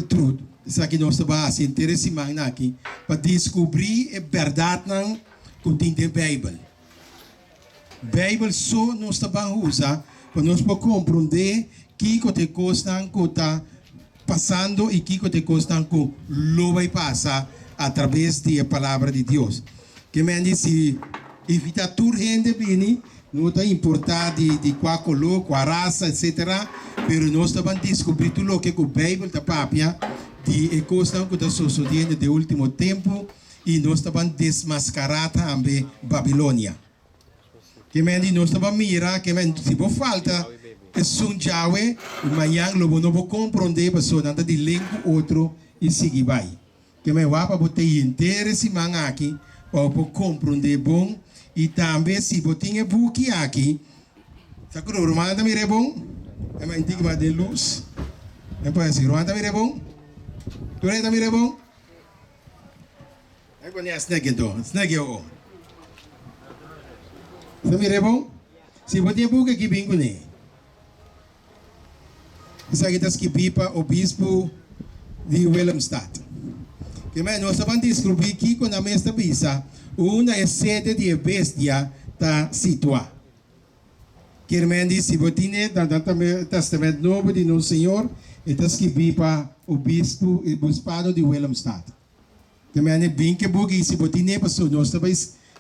Truth, esaki nos ta bai hasi henter e siman aki pa diskubrí e bèrdatnan ku tin den Beibel. Beibel so nos ta ban usa pa nos por komprondé kiko ta e kosnan ku ta pasando i kiko ta e kosnan ku lo bai pasa atrabes di e Palabra di Dios. Ke men di si invitá tur hende bini, no ta importá di di kua koló, kua rasa, etsetera, pero nos ta ban diskubrí tur loke ku Beibel ta papia di e kosnan ku ta sosodiendo den último tempu i nos ta ban desmaskará tambe Babilonia. Ke men di nos ta ban mira, ke men si bo falta esun djawe, mañan lo bo no por komprondé pasobra nan ta di len ku otro i sigui bai. Ke men wak pa bo te henter e siman aki pa bo por komprondé bon i tambe si bo tin e buki aki sa ku ruman ta mira e bon? E man tiki mas den lus e pone asi ruman ta mira e bon? Tur hende ta mira e bon? E pone a sneki anto sneki o sa mira e bon? Si bo tin e buki aki bin kuné. Esaki ta skibí pa obispu di Willemstad. Primer nos ta ban deskribí kiko nan mes ta bisa unda e sede di e bestia ta situá. Kermen di si bo tin e nan ta Testament Nobo di nos Señor, e ta skibí pa obispu e obispado di Willemstad. Kermen di bin ke buki si bo tin e pasobra nos ta bai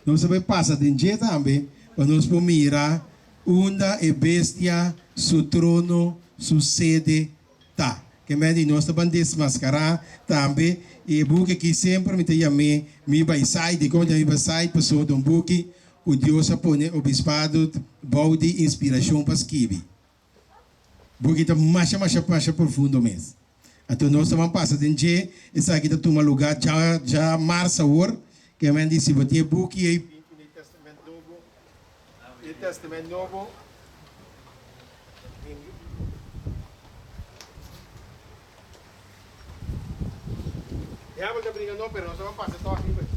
nos ta bai pasa den dje tambe pa nos por mira Unda e bestia su trono, su sede, ta. Ke men di nos ta ban desmaskará tambe. I e buki aki semper mi ta yam'é Mi Baisait. Dikon mi ta yam'é Mi Baisait? Pasobra ta un buki ku Dios a pone obispado bou di inspirashon pa skibi. Buki ta masha masha masha profundo mes. Anto nos ta ban pasa den dje, esaki ta tuma lugá dja dja mars awor, ke men di si bo tin e buki ei bin ku e Testament Nobo, e Testament Nobo bin. Diabel ta bringa no, pero nos ta ban pasa tòg riba e.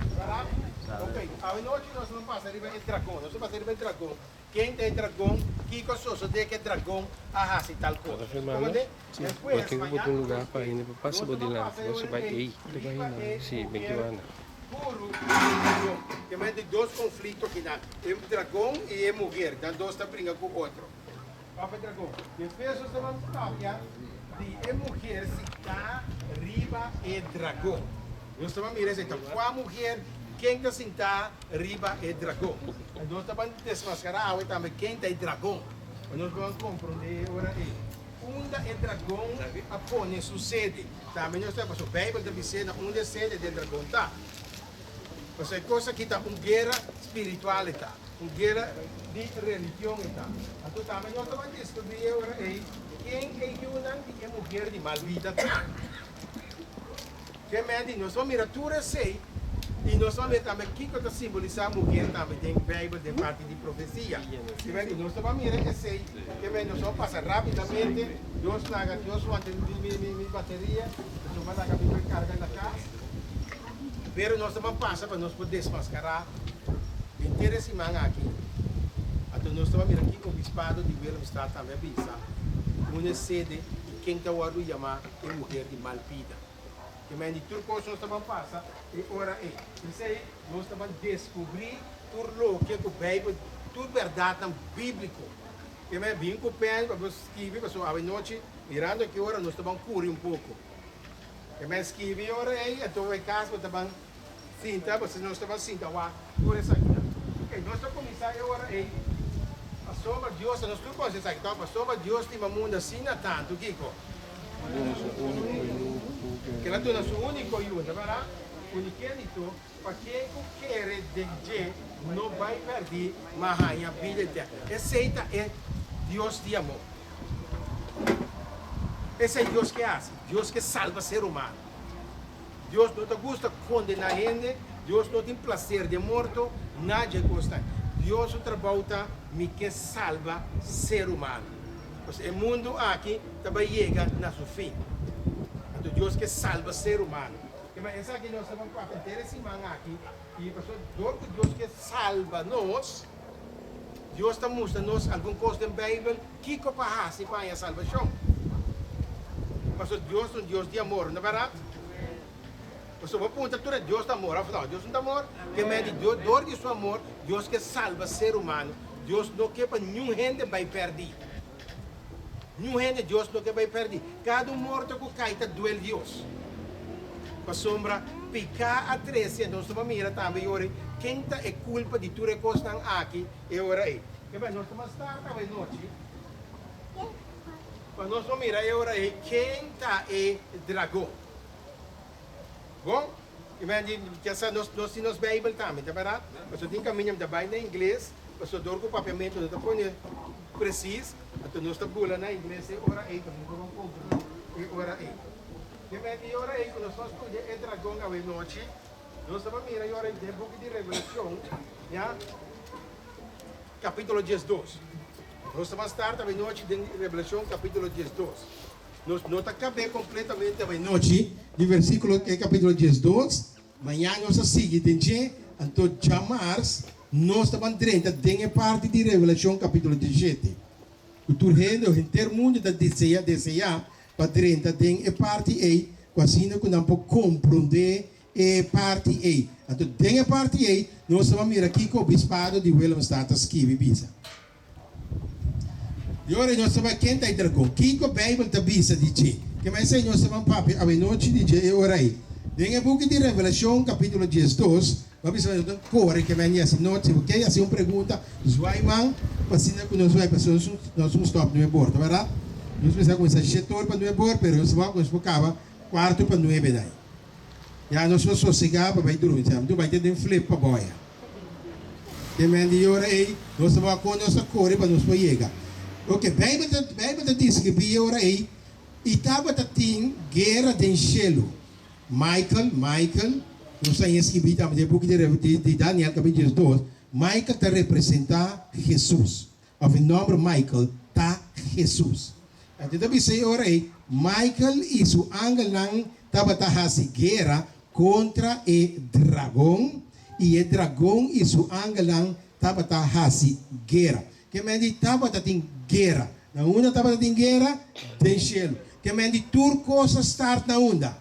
Ok, awenochi nos ta ban pasa riba e dragon, nos ta pasa riba e dragon. Ken ta e dragon? Kiko a sosodé ku e dragon a hasi tal kos? Bo ta firmando? Si. Bo tin ku buta un lugar pa hende por pasa bo dilanti. Bo si bai ei. Si, bin ki banda. Puru i e dragon. Te mete dos konflikto akinan, e dragon i e muher. Nan dos ta bringa ku otro. Òf e dragon. Despues nos ta ban papia di e muher sintá riba e dragon. Nos ta ban mira esei ta kua muher, ken ta sintá riba e dragon. Nos ta ban desmascará awe tambe ken ta e dragon, pa nos por ban comprende e ora ei unda e dragon a pone su sede. Tambe nos ta, pasobra Bijbel ta bis'é na unda e sede den dragon ta. Pasobra e cos aki ta un guera spiritual e ta, un guera di religion e ta. Anto tambe nos ta ban descubri e ora ei ken e yunan di e muher di mal bida ta. Ke medi nos lo mira tur esei i nos lo mira tambe kiko ta simbolisá muher tambe den Beibel den parti di profesia. Ke medi nos lo ban mira esei, ke medi nos lo pasa rápidamente. Dios laga, Dios wanta mi mi mi bateria, pasobra mi a laga mi rekarga na kas. Pero nos ta ban pasa pa nos por desmaskará henter e siman aki. Anto nos ta ban mira kiko obispado di Willemstad tambe a bisa, unda e sede i ken ta wòrdu yamá e muher di mal bida. Ke men di tur kos nos ta ban pasa e ora ei. P'esei nos ta ban deskubrí tur loke ku Beibel, tur bèrdatnan bíbliko. Ke men bin ku pèn pa bo skibi, pasobra awenochi, mirando ki ora, nos ta ban kuri un poko. Ke men skibi e ora ei, anto e kas bo ta ban Sinta, boso nos ta ban sinta wak tur esakinan. Ok, nos ta kuminsá e ora ei, pasobra Dios, nos tur konose esaki tòg, pasobra Dios stima mundu asina tantu, kiko? Ke El a duna Su úniko Yu, ta bèrdat? Unikénito, pa ken ku kere den dje no bai pèrdí, ma haña bida eterno. Esei ta e Dios di amor. Esei Dios ke hasi. Dios ke salba ser humano. Dios no ta gusta kondená hende, Dios no tin plaser den morto, na dje kosnan. Dios su trabou ta, Mi ke salba ser humano. Pasobra e mundu aki ta bai yega na su fin. Anto Dios ke salba ser humano. Kema esaki nos ta ban papia henter e siman aki, i pasobra dor ku Dios ke salba nos, Dios ta mustra nos algun kos den Beibel kiko pa hasi pa haña salbashon. Pasobra Dios ta un Dios di amor, no bèrdat? Pasobra bo puntra tur e Dios ta amor òf no? Dios no ta amor? Ke mei di Dios, dor di su amor, Dios ke salba ser humano. Dios no ke pa niun hende bai pèrdí. Niun hende Dios no ke bai pèrdí. Kada un morto ku kai ta duel Dios. Pasobra piká a trese, nos ta mira tambe yori ken ta e kulpa di tur e kosnan aki e ora ei. Ke bai nos ta mas tarde awe nochi pa nos por mira e ora ei ken ta e dragon. Bon, i men di ke sa nos nos tin nos Beibel tambe, ta bèrdat? Pasobra tin kaminda mi ta bai na ingles, pasobra dor ku papiamentu no ta pone presis, anto nos ta bula na ingles e ora ei pa nos por komprendé e ora ei. Ke men di e ora ei ku nos ta studia e dragon awe nochi, nos ta mira e ora ei den buki di Revelashon, ya, kapítulo 12. Nos ta ban start awe nochi den Revelashon kapítulo 12. Nos no ta kab'é kompletamente awe nochi di versíkulo e kapítulo 12. Mañan nos ta sigui den dje, anto djamars nos ta ban drenta den e parti di Revelashon kapítulo 17, ku tur hende o henter mundu ta desea deseá pa drenta den e parti ei, ku asina ku nan por komprondé e parti ei. Anto den e parti ei nos ta ban mira kiko obispado di Willemstad ta skibi bisa. I ora nos ta bai ken ta e dragon? Kiko Beibel ta bisa di dje? Kema esei nos ta ban papia awenochi di dje e ora ei. Den e buki di Revelashon kapítulo 12, bo a bisa nos ta kore kema e hasi nochi. Si bo ke hasi un pregunta, zwai man pa asina ku nos bai pasobra nos un stòp nuebe or, ta bèrdat? Nos mester a kuminsá shete or pa nuebe or, pero nos wak nos por kaba kuarto pa nuebe dai. Ya nos por sosegá pa bai drumi. Siempre tu bai te den flip pa boya. Te men di ora ei, nos ta wak kon nos ta kore pa nos por yega. Oke, Beibel ta, Beibel ta deskribí e ora ei, I tabata tin guera den shelu. Michael, Michael, nos ta haña skibí tambe den e buki di, di Daniel kapítulo 12, Michael ta representá Hesus. Òf e nòmber Michael ta Hesus. Anto ta bisa e ora ei, Michael i su angelnan tabata hasi guera kontra e dragon, i e dragon i su angelnan tabata hasi guera. Ke men di tabata tin guera? Na unda tabata tin guera? Den shelu. Ke men di tur kos a start na unda?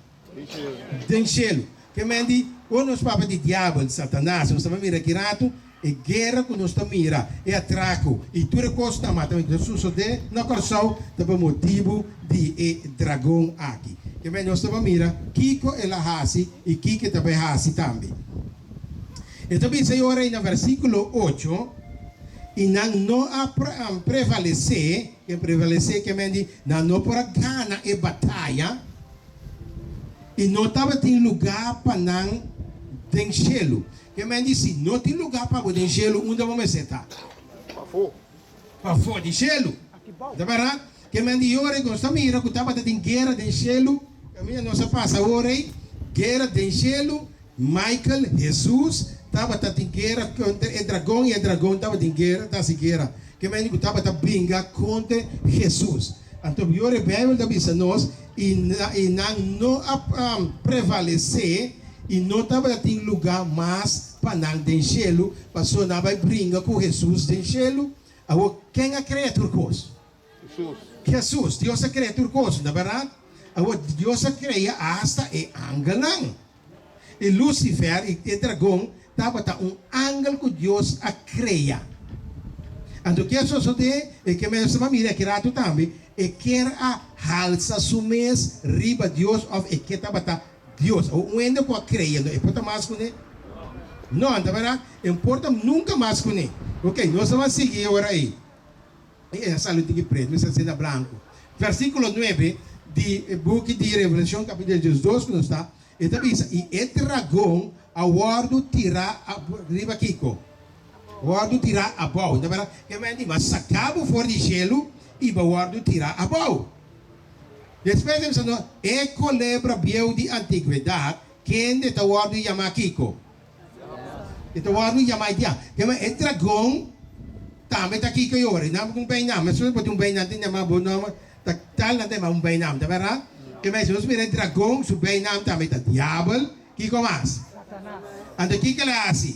Den shelu. Ke men di, ora nos papia di diabel, Satanas, nos ta bai mira ki ratu, e guera ku nos ta mira, e atrako i tur e kosnan mas ta sosodé na Kòrsou ta pa motibu di e dragon aki. Ke men nos ta bai mira kiko el a hasi i kiko e ta bai hasi tambe. E ta bisa e ora ei na versíkulo ocho, I nan no a prevalesé, ke prevalesé ke men di nan no por a gana e bataya, I no tabatin lugá pa nan den shelu. Ke men di, Si no tin lugá pa bo den shelu, unda bo mester ta? Pafó. Pafó di shelu. Ta bèrdat? Ke men di, Ora nos ta mira ku tabata tin guera den shelu, kaminda nos a pasa awor ei, guera den shelu, Michael, Hesus, tabata tin guera kontra e dragon i e dragon tabatin guera, ta hasi guera. Ke men di ku tabata binga kontra Hesus. Anto ora e Beibel ta bisa nos, I i nan no a prevalesé, i no tabata tin lugá mas pa nan den shelu, pasobra nan a bai bringa ku Hesus den shelu. Awor, ken a krea tur kos? Hesus. Hesus. Dios a krea tur kos, no ta bèrdat? Awor, Dios a krea asta e angelnan. I Lucifer, e dragon, tabata un angel ku Dios a krea. Anto ke a sosodé? E ke mes ta mira aki ratu tambe, e kier a halsa su mes riba Dios òf e ke tabata Dios. Awor un hende ku a krea no e por ta mas kuné? No, ta bèrdat? E por ta nunka mas kuné. Oke, nos ta ban sigui e ora ei. E a sali un tiki pretu, mester a senda blanku. Versíkulo nuebe di e buki di Revelashon kapítulo 12 ku nos ta, e ta bisa, I e dragon a wòrdu tirá riba kiko? Wòrdu tirá abou. Ta bira ke men di, Bo a saká bo for di shelu i bo a wòrdu tirá abou. Despues e bisa nos, E kolebra bieu di antigwedat, kende ta wòrdu yamá kiko? E ta wòrdu yamá e diabel. Ke men e dragon tambe ta kiko yora. I nan ku un beinam. Mesora bo tin un beinam tin yamá bo nòmber ta tal nan ta yamá un beinam. Ta bèrdat? Ke men si nos mira e dragon su beinam tambe ta diabel. Kiko mas? Anto kiko el a hasi?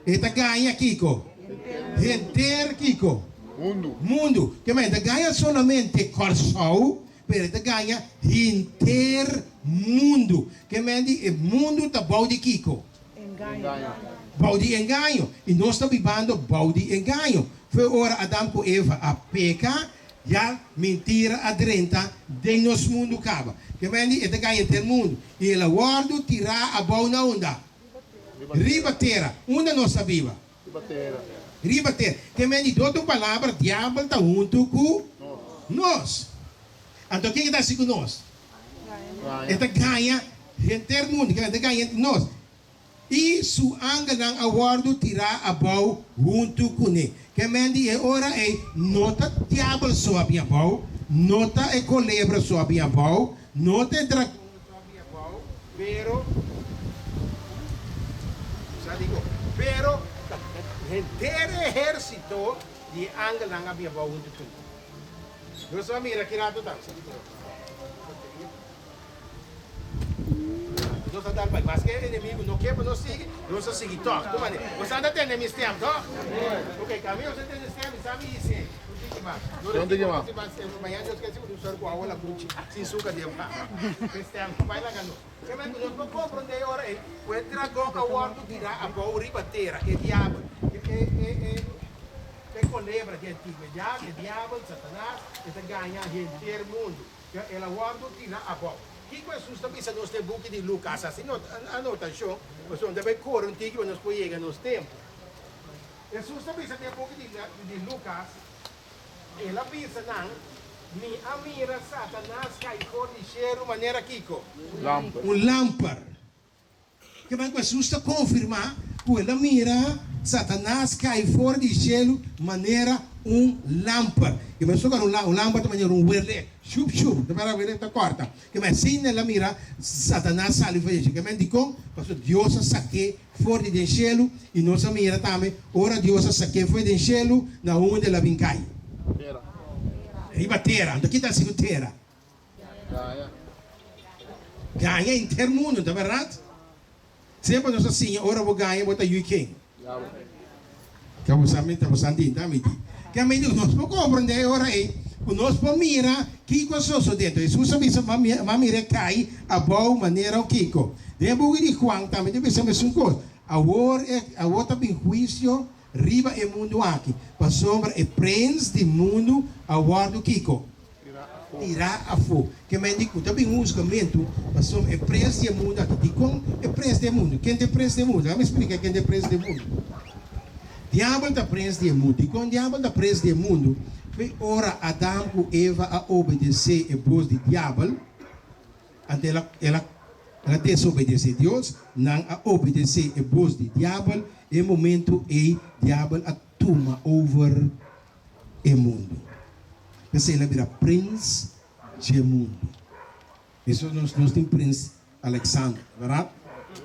E ta gaña kiko? Henter kiko? Mundu. Mundu. Ke men e ta gaña solamente Kòrsou. pero e ta gaña henter mundu. Ke men di e mundu ta bou di kiko? Bou di engaño. I nos ta bibando bou di engaño. Fo'i ora Adam ku Eva a peka, ya mintira a drenta den nos mundu kaba. Ke men di e ta gaña henter mundu. I el a wòrdu tirá abou na unda? Riba tera. Unda nos ta biba? Riba tera. Riba tera. Ke men di otro palabra, diabel ta huntu ku nos. Anto ken e ta hasi ku nos? E ta gaña henter mundu. E ta gaña nos. I su angelnan a wòrdu tirá abou huntu kuné. Ke men di e ora ei no ta diabel so a bin abou, no ta e kolebra so a bin abou, no ta e dragon so a bin abou, pero sa digo, pero ta henter e ehérsito di e angelnan a bin abou huntu kuné. Nos a mira ki rato ta. Nos a dal bai. Maske e enemigu no ke pa nos sigui, nos a sigui tòg. Tur manera. Bo sa ta tende mi stèm, tòg? Oke, kami nos a tende stèm, mi sa mi hise. Un tiki mas. Un tiki mas. Mañana Dios ke si ku nos ku awa lakuchi sin suka den pan. E stèm no bai laga nos. Ke men ku nos por komprondé e ora ei ku e dragon a wòrdu tirá abou riba tera, e diabel, e e e e kolebra di antigwedad, e diabel, Satanas, e ta gaña henter mundu. Ya el a wòrdu tirá abou. Kiko Hesus ta bisa nos den buki di Lukas? Hasi anotashon, pasobra no ta bai kore un tiki pa nos por yega nos tempu. Hesus ta bisa den buki di Lukas, El a bisa nan, Mi a mira Satanas kai for di shelu manera kiko? Un lamper. Kiman ku Hesus ta konfirmá ku el a mira Satanas kai for di shelu manera un lamper. Kiman su un lamper ta manera un werlek, shup shup, ta para werlek ta kòrta. Kiman asina el a mira Satanas sali for di shelu. Kiman dikon? Pasobra Dios a sak'é for di den shelu i nos a mira tambe ora Dios a sak'é for di den shelu na unda el a bin kai? Riba tera. Anto kita hasi ku tera? Gaña henter mundu, ta bèrdat? Semper nos a siña ora bo gaña bo ta yui ken? Ke bo sa mi ta bo sa tinta mi di. Ke mi di nos por komprendé e ora ei ku nos por mira kiko a sosodé. Enton Hesus a bisa ma mir'é kai abou manera un kiko. Den e buki di Juan tambe ta bisa mesun kos. Awor e awor ta bin huisio riba e mundu aki, pasobra e prens di mundu a wòrdu kiko? Tirá afó. Ke men di ku ta bin husgamentu pasobra e prens di e mundu aki. Dikon e prens di e mundu? Ken ta e prens di e mundu? Laga mi splika ken ta e prens di e mundu. Diabel ta prens di e mundu. Dikon diabel ta prens di e mundu? P'e ora Adam ku Eva a obedesé e bos di diabel, anto el a el a el a desobedesé Dios, nan a obedesé e bos di diabel, e momentu ei diabel a tuma over e mundu. P'esei el a bira prins dje mundu. Eso nos nos tin prins Alexander, bèrdat?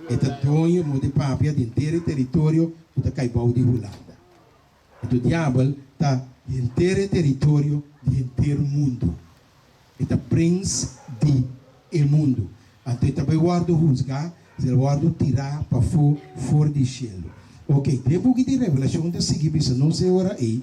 E ta doño, modo di papia, di henter e teritorio ku ta kai bou di Hulanda. Anto diabel ta henter e teritorio di henter mundu. E ta prins di e mundu. Anto e ta bai wòrdu husgá, si el wòrdu tirá pafó for di shelu. Oke, den buki di Revelashon ta sigui bisa nos e ora ei,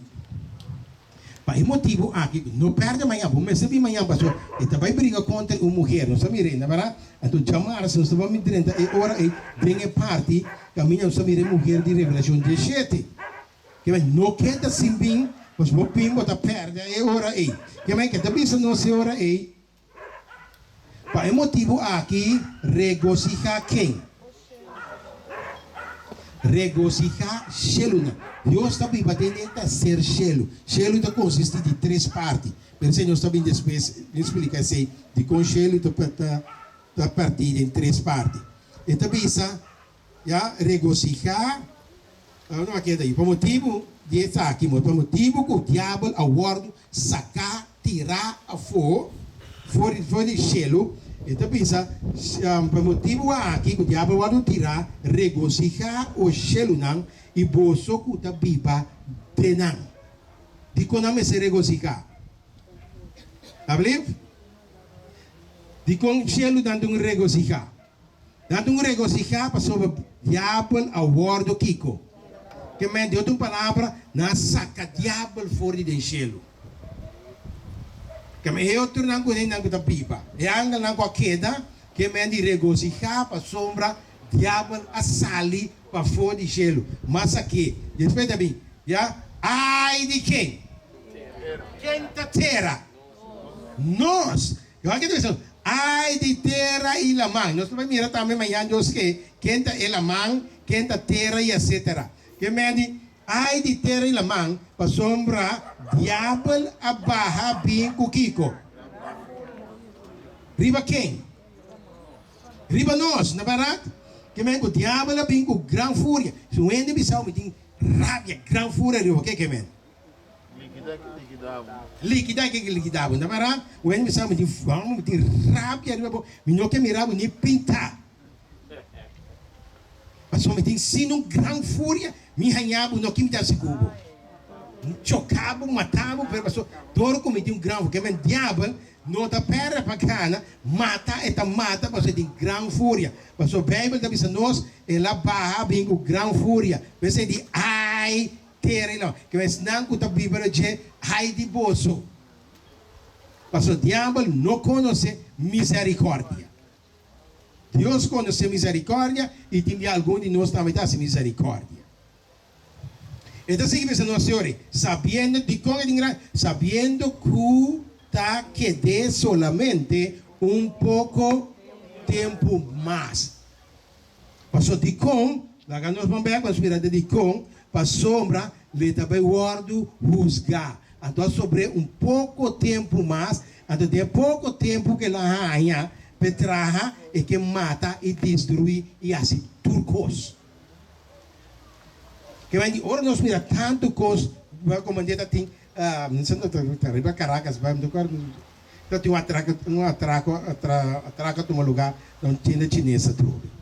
Pa e motibu aki, no pèrdè mañan, bo mester bin mañan, pasobra e ta bai bringa kontra un muher. Nos ta mira ei, na bèrdat? Anto djamarsa nos ta bai drenta e ora ei den e parti kaminda nos ta mira e muher di Revelashon diesshete. Ke men no keda sin bin, pasobra bo bin bo ta pèrdè e ora ei. Ke men ke ta bisa nos e ora ei, Pa e motibu aki regosihá ken? Regosihá shelunan. Dios ta biba den e terser shelu. Shelu ta konsistí di tres parti. Pero esei nos ta bin despues splika esei dikon shelu ta partí den tres parti. E ta bisa. Ya regosihá, no a keda ahí. Pa motibu di esaki, pa motibu ku diabel a wòrdu saká, tirá afó, for di for di shelu, e ta bisa, Pa motibu aki ku diabel a wòrdu tirá, regosihá, o shelunan, i boso ku ta biba den nan. Dikon nan mester regosihá? Ablief? Dikon shelunan ta un regosihá? Nan ta un regosihá pasobra diabel a wòrdu kiko? Ke men, di otro palabra, nan a saka diabel for di den shelu. Keme e otronan ku hendenan ku ta biba, e angelnan ku a keda, ke men di regosihá pasobra diabel a sali pafó di shelu. Mas aki, despues ta bin, ya, Ai di ken? Ken ta tera? Nos. Wak ke ta bisa nos, Ai di tera i laman. Nos ta bai mira tambe mañan Dios ke, ken ta e laman, ken ta tera i etsetera. Ke men di, Ai di tera i laman, pasobra diabel a baha bin ku kiko? Riba ken? Riba nos, na bèrdat? Ke men ku diabel a bin ku gran furia. Si un hende bisa bo mi tin rabia, gran furia riba bo, ke ke men? Likidá ke likidá bo. Likidá ke ke likidá bo, na bèrdat? Un hende bisa bo mi tin fama, mi tin rabia riba bo, mi no ke mira bo ni pintá. Pasobra mi tin sino un gran furia, mi haña bo, no ke mi ta hasi ku bo. Mi choka bo, mata bo, pero pasobra dor ku mi tin un gran furia, ke men diabel no ta pèrdè pa gana, mata e ta mata pasobra e tin gran furia. Pasobra Beibel ta bisa nos, El a baha bin ku gran furia. P'esei di, Ai, tera i lama! Ke men esnan ku ta biba na dje, ai di boso! Pasobra diabel no konosé miserikordia. Dios konosé miserikordia i tin bia algun di nos tambe ta hasi miserikordia. E ta sigui bisa nos, Señor, sabiendo, dikon e tin gran? Sabiendo ku ta ked'é solamente un poko tempu mas. Pasobra dikon? Laga nos ban bek pa nos mira dikon, pasobra lo e ta bai wòrdu husgá. Anto a sobr'é un poko tempu mas, anto den e poko tempu ku el a haña p'e traha, e ke mata i destruí i hasi tur kos. Ke bai di ora nos mira tantu kos, komo ta tin, ta riba Caracas, ta tin un atrako, un atrako, atrako a tuma lugá na un tienda chines atrobe.